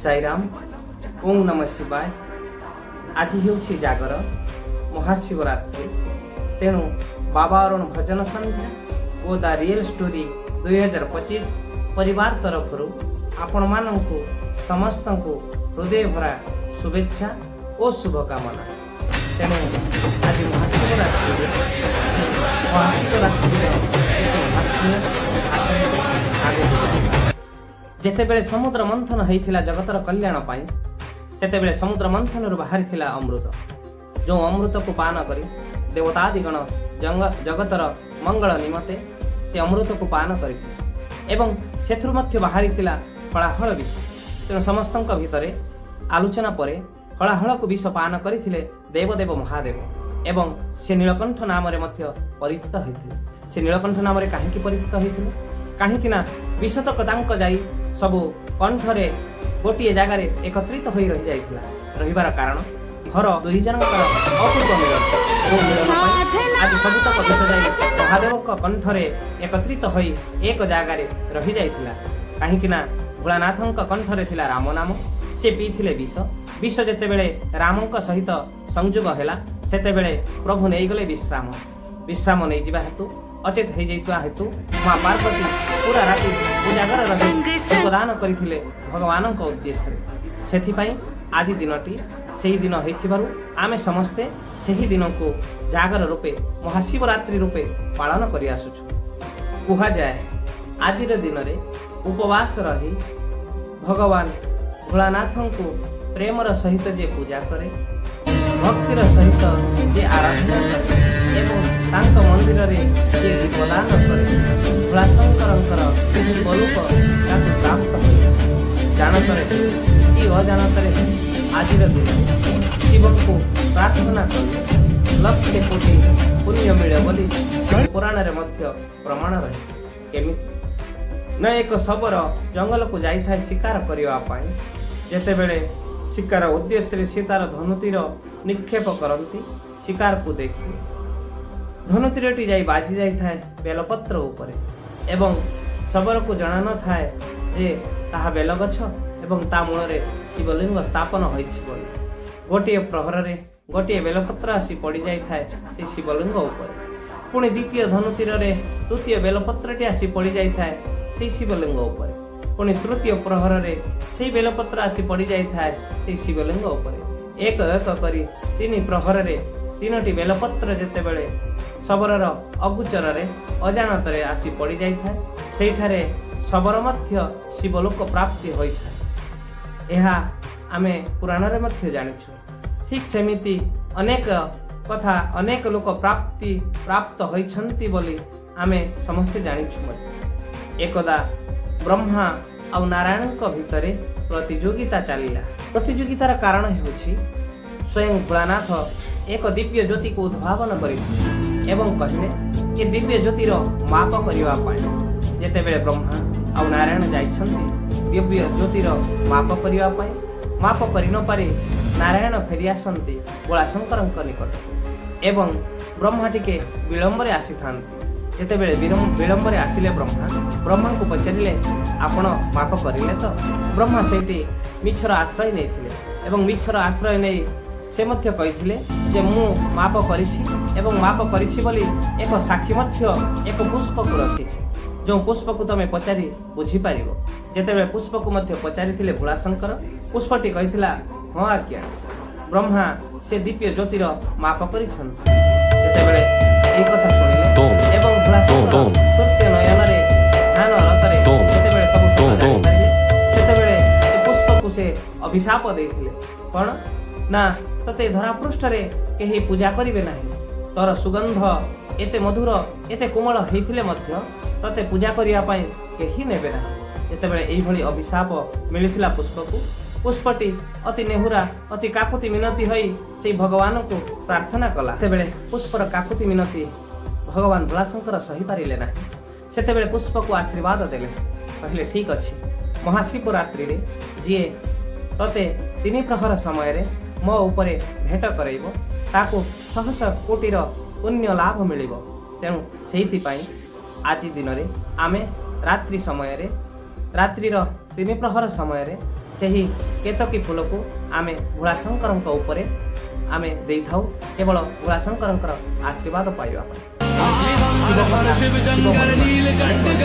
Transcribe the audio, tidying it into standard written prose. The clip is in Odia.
ସାଇରାମ, ଓଁ ନମ ଶିବାୟ। ଆଜି ହେଉଛି ଜାଗର ମହାଶିବରାତ୍ରି। ତେଣୁ ବାବା ଅରୁଣ ଭଜନ ସନ୍ଧ୍ୟା ଓ ଦ ରିଏଲ୍ ଷ୍ଟୋରି 2025 ପରିବାର ତରଫରୁ ଆପଣମାନଙ୍କୁ ସମସ୍ତଙ୍କୁ ହୃଦୟ ଭରା ଶୁଭେଚ୍ଛା ଓ ଶୁଭକାମନା। ତେଣୁ ଆଜି ମହାଶିବରାତ୍ରିରେ ସେ ମହାଶିବରାତ୍ରିର କିଛି ମାହାତ୍ମ୍ୟ ଆସନ୍ତୁ ଆଗକୁ ଜାଣିବା। ଯେତେବେଳେ ସମୁଦ୍ର ମନ୍ଥନ ହେଇଥିଲା ଜଗତର କଲ୍ୟାଣ ପାଇଁ, ସେତେବେଳେ ସମୁଦ୍ର ମନ୍ଥନରୁ ବାହାରିଥିଲା ଅମୃତ। ଯେଉଁ ଅମୃତକୁ ପାନ କରି ଦେବତାଦିଗଣ ଜଗତର ମଙ୍ଗଳ ନିମନ୍ତେ ସେ ଅମୃତକୁ ପାନ କରିଥିଲେ ଏବଂ ସେଥିରୁ ମଧ୍ୟ ବାହାରିଥିଲା ହଳାହଳ ବିଷ। ତେଣୁ ସମସ୍ତଙ୍କ ଭିତରେ ଆଲୋଚନା ପରେ ହଳାହଳକୁ ବିଷ ପାନ କରିଥିଲେ ଦେବଦେବ ମହାଦେବ ଏବଂ ସେ ନୀଳକଣ୍ଠ ନାମରେ ମଧ୍ୟ ପରିଚିତ ହୋଇଥିଲେ। ସେ ନୀଳକଣ୍ଠ ନାମରେ କାହିଁକି ପରିଚିତ ହୋଇଥିଲେ? କାହିଁକି ନା ବିଷତକ ତାଙ୍କ ଯାଇ ସବୁ କଣ୍ଠରେ ଗୋଟିଏ ଜାଗାରେ ଏକତ୍ରିତ ହୋଇ ରହିଯାଇଥିଲା। ରହିବାର କାରଣ ହର ଦୁଇ ଜଣଙ୍କର ଅପୂର୍ବ ମିଳନ, ଯେଉଁ ମିଳନ ପାଇଁ ଆଜି ସବୁତକ ବିଷ ଯାଇ ମହାଦେବଙ୍କ କଣ୍ଠରେ ଏକତ୍ରିତ ହୋଇ ଏକ ଜାଗାରେ ରହିଯାଇଥିଲା। କାହିଁକି ନା ଭୋଳାନାଥଙ୍କ କଣ୍ଠରେ ଥିଲା ରାମ ନାମ। ସେ ପିଇଥିଲେ ବିଷ। ବିଷ ଯେତେବେଳେ ରାମଙ୍କ ସହିତ ସଂଯୋଗ ହେଲା, ସେତେବେଳେ ପ୍ରଭୁ ନେଇଗଲେ ବିଶ୍ରାମ। ବିଶ୍ରାମ ନେଇଯିବା ହେତୁ, ଅଚେତ ହେଇଯାଇଥିବା ହେତୁ ମା ପାର୍ବତୀ ପୁରା ରାତି ଉଜାଗର ରହି ଦୀପଦାନ କରିଥିଲେ ଭଗବାନଙ୍କ ଉଦ୍ଦେଶ୍ୟରେ। ସେଥିପାଇଁ ଆଜି ଦିନଟି ସେହି ଦିନ ହେଇଥିବାରୁ ଆମେ ସମସ୍ତେ ସେହି ଦିନକୁ ଜାଗର ରୂପେ, ମହାଶିବରାତ୍ରି ରୂପେ ପାଳନ କରି ଆସୁଛୁ। କୁହାଯାଏ, ଆଜିର ଦିନରେ ଉପବାସ ରହି ଭଗବାନ ଭୋଳାନାଥଙ୍କୁ ପ୍ରେମର ସହିତ ଯେ ପୂଜା କରେ, ଭକ୍ତିର ସହିତ ଯେ ଆରାଧନା କରେ ଏବଂ ତାଙ୍କ ମନ୍ଦିରରେ ଯେ ଦୀପଦାନ କରେ, ଭୋଳାଶଙ୍କରଙ୍କର ଶିବଲୋକ ତାକୁ ପ୍ରାପ୍ତ ହୋଇଥାଏ। ଜାଣତରେ ହେଉ କି ଅଜାଣତରେ ହେଉ, ଆଜିର ଦିନରେ ଶିବଙ୍କୁ ପ୍ରାର୍ଥନା କଲେ ଲକ୍ଷେ କୋଟି ପୁଣ୍ୟ ମିଳେ ବୋଲି ପୁରାଣରେ ମଧ୍ୟ ପ୍ରମାଣ ରହିଛି। କେମିତି ନା, ଏକ ଶବର ଜଙ୍ଗଲକୁ ଯାଇଥାଏ ଶିକାର କରିବା ପାଇଁ। ଯେତେବେଳେ ଶିକାର ଉଦ୍ଦେଶ୍ୟରେ ସେ ତାର ଧନୁତୀର ନିକ୍ଷେପ କରନ୍ତି, ଶିକାରକୁ ଦେଖି ଧନୁତୀରଟି ଯାଇ ବାଜି ଯାଇଥାଏ ବେଲପତ୍ର ଉପରେ ଏବଂ ଶବରକୁ ଜଣା ନଥାଏ ଯେ ତାହା ବେଲଗଛ ଏବଂ ତା ମୂଳରେ ଶିବଲିଙ୍ଗ ସ୍ଥାପନ ହୋଇଛି ବୋଲି। ଗୋଟିଏ ପ୍ରହରରେ ଗୋଟିଏ ବେଲପତ୍ର ଆସି ପଡ଼ିଯାଇଥାଏ ସେ ଶିବଲିଙ୍ଗ ଉପରେ। ପୁଣି ଦ୍ୱିତୀୟ ଧନୁତୀରରେ ତୃତୀୟ ବେଲପତ୍ରଟି ଆସି ପଡ଼ିଯାଇଥାଏ ସେଇ ଶିବଲିଙ୍ଗ ଉପରେ। ପୁଣି ତୃତୀୟ ପ୍ରହରରେ ସେଇ ବେଲପତ୍ର ଆସି ପଡ଼ିଯାଇଥାଏ ସେଇ ଶିବଲିଙ୍ଗ ଉପରେ। ଏକ ଏକ କରି ତିନି ପ୍ରହରରେ ତିନୋଟି ବେଲପତ୍ର ଯେତେବେଳେ ଶବରର ଅଗୋଚରରେ, ଅଜାଣତରେ ଆସି ପଡ଼ିଯାଇଥାଏ, ସେଇଠାରେ ଶବର ମଧ୍ୟ ଶିବଲୋକ ପ୍ରାପ୍ତି ହୋଇଥାଏ। ଏହା ଆମେ ପୁରାଣରେ ମଧ୍ୟ ଜାଣିଛୁ। ଠିକ୍ ସେମିତି ଅନେକ କଥା, ଅନେକ ଲୋକ ପ୍ରାପ୍ତ ହୋଇଛନ୍ତି ବୋଲି ଆମେ ସମସ୍ତେ ଜାଣିଛୁ ମଧ୍ୟ। ଏକଦା ବ୍ରହ୍ମା ଆଉ ନାରାୟଣଙ୍କ ଭିତରେ ପ୍ରତିଯୋଗିତା ଚାଲିଲା। ପ୍ରତିଯୋଗିତାର କାରଣ ହେଉଛି, ସ୍ୱୟଂ ଭୋଳାନାଥ ଏକ ଦିବ୍ୟ ଜ୍ୟୋତିକୁ ଉଦ୍ଭାବନ କରିଥିଲେ ଏବଂ କହିଲେ ଏ ଦିବ୍ୟ ଜ୍ୟୋତିର ମାପ କରିବା ପାଇଁ। ଯେତେବେଳେ ବ୍ରହ୍ମା ଆଉ ନାରାୟଣ ଯାଇଛନ୍ତି ଦିବ୍ୟ ଜ୍ୟୋତିର ମାପ କରିବା ପାଇଁ, ମାପ କରିନପାରି ନାରାୟଣ ଫେରି ଆସନ୍ତି ଭୋଳାଶଙ୍କରଙ୍କ ନିକଟକୁ ଏବଂ ବ୍ରହ୍ମା ଟିକେ ବିଳମ୍ବରେ ଆସିଥାନ୍ତି। ଯେତେବେଳେ ବିଳମ୍ବରେ ଆସିଲେ ବ୍ରହ୍ମା, ବ୍ରହ୍ମାଙ୍କୁ ପଚାରିଲେ, "ଆପଣ ମାପ କରିଲେ ତ?" ବ୍ରହ୍ମା ସେଇଠି ମିଛର ଆଶ୍ରୟ ନେଇଥିଲେ ଏବଂ ମିଛର ଆଶ୍ରୟ ନେଇ ସେ ମଧ୍ୟ କହିଥିଲେ ଯେ ମୁଁ ମାପ କରିଛି ଏବଂ ମାପ କରିଛି ବୋଲି ଏକ ସାକ୍ଷୀ ମଧ୍ୟ ଏକ ପୁଷ୍ପକୁ ରଖିଛି, ଯେଉଁ ପୁଷ୍ପକୁ ତମେ ପଚାରି ବୁଝିପାରିବ। ଯେତେବେଳେ ପୁଷ୍ପକୁ ମଧ୍ୟ ପଚାରିଥିଲେ ଭୋଳାଶଙ୍କର, ପୁଷ୍ପଟି କହିଥିଲା, "ହଁ ଆଜ୍ଞା, ବ୍ରହ୍ମା ସେ ଦିବ୍ୟ ଜ୍ୟୋତିର ମାପ କରିଛନ୍ତି।" ଯେତେବେଳେ ଏହି କଥା ଶୁଣିଲେ ଏବଂ ଭୋଳାଶଙ୍କର ତୃତୀୟ ନୟନରେ ଧ୍ୟାନ ରତରେ ଯେତେବେଳେ ସବୁ ସତ ଜାଣିପାରିଲେ, ସେତେବେଳେ ସେ ପୁଷ୍ପକୁ ସେ ଅଭିଶାପ ଦେଇଥିଲେ। କ'ଣ ନା, ତତେ ଧରାପୃଷ୍ଠରେ କେହି ପୂଜା କରିବେ ନାହିଁ। ତୋର ସୁଗନ୍ଧ ଏତେ ମଧୁର, ଏତେ କୋମଳ ହେଇଥିଲେ ମଧ୍ୟ ତତେ ପୂଜା କରିବା ପାଇଁ କେହି ନେବେ ନାହିଁ। ଯେତେବେଳେ ଏଇଭଳି ଅଭିଶାପ ମିଳିଥିଲା ପୁଷ୍ପକୁ, ପୁଷ୍ପଟି ଅତି ନେହୁରା, ଅତି କାକୁତି ମିନତି ହୋଇ ସେଇ ଭଗବାନଙ୍କୁ ପ୍ରାର୍ଥନା କଲା। ସେତେବେଳେ ପୁଷ୍ପର କାକୁତି ମିନତି ଭଗବାନ ଭୋଳାଶଙ୍କର ସହିପାରିଲେ ନାହିଁ। ସେତେବେଳେ ପୁଷ୍ପକୁ ଆଶୀର୍ବାଦ ଦେଲେ। କହିଲେ, "ଠିକ୍ ଅଛି, ମହାଶିବରାତ୍ରିରେ ଯିଏ ତତେ ତିନି ପ୍ରହର ସମୟରେ ମୋ ଉପରେ ଭେଟ କରାଇବ, ତାକୁ ଶହ ଶହ କୋଟିର ପୁଣ୍ୟ ଲାଭ ମିଳିବ।" ତେଣୁ ସେଇଥିପାଇଁ ଆଜି ଦିନରେ ଆମେ ରାତ୍ରି ସମୟରେ, ରାତ୍ରିର ତିନି ପ୍ରହର ସମୟରେ ସେହି କେତକୀ ଫୁଲକୁ ଆମେ ଭୋଳାଶଙ୍କରଙ୍କ ଉପରେ ଆମେ ଦେଇଥାଉ, କେବଳ ଭୋଳାଶଙ୍କରଙ୍କର ଆଶୀର୍ବାଦ ପାଇବା ପାଇଁ। ଶିବ କଥା, ଶିବ ଶିବ ଶଙ୍କର ମହିମା ନୀଳକଣ୍ଠ ଅନେକ ଅଛି।